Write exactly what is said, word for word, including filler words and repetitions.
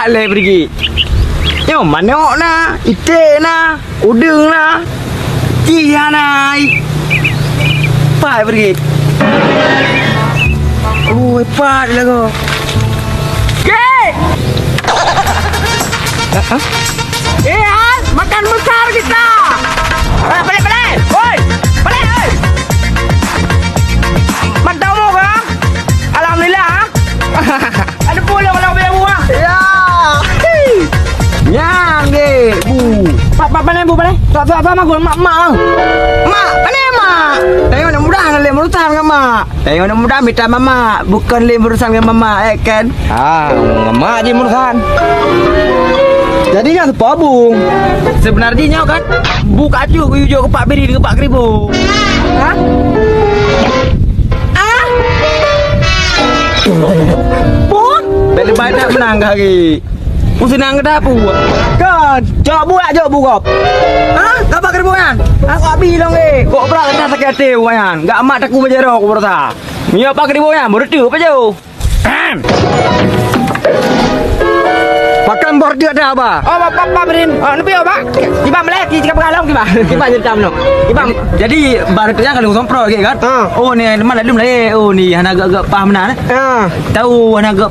Lé Brigit. Nyoe manok na, iték na, udeueng na. Cih hana ai. Pat Brigit. Ui, pat lagoe. Git! Eh, hai, makan besar kita. Eh, balik, balik. Oi, balik, oi. Mantap, Bang. Alhamdulillah. Ada pulang kalau punya buah. Ya. Nyang deh, Bu. Pak, Pak, panen, Bu, panen. Sok, sok, sok, mak, mak, mak. Mak, panen, mak. Tengok nak mudah ngalih merutan ngan mak. Tengok nak mudah mita mamak, bukan lé merutan ngan mamak, eh, kan? Ah, ngan mak jih merutan. Jadi nyoe siapa, Bu? Sebenarnya nyoe kan, Bu kacu kuyujuk ke Pak Biri dengan Pak Kribo. Hah? Ah? Bun? Dari banyak menang hari. Ku senang ke dapur. Kan, jok Bu, jok Bu kop. Hah? Kapa Kribo kan? Aku abi long eh. Kok berat kata sakit hati, Bu, kan? Gak mak takut bejero, aku berasa. Nyoe Pak Kribo nyan, beureuteuk pajoh. Pakon beureuteuk dah, Bah? Oh, Pak, Pak, Pak Brin. Oh, neupie, Pak? Kiban melek, ki cakap kalong, kiban. Kiban jadi tamu. Kiban. Jadi, beureuteuk nyan kalau somprot lagi kan? Ha. Oh, ni mana lom lah, eh. Oh, ni hana agak-agak paham nah, eh. Ha. Tahu hana agak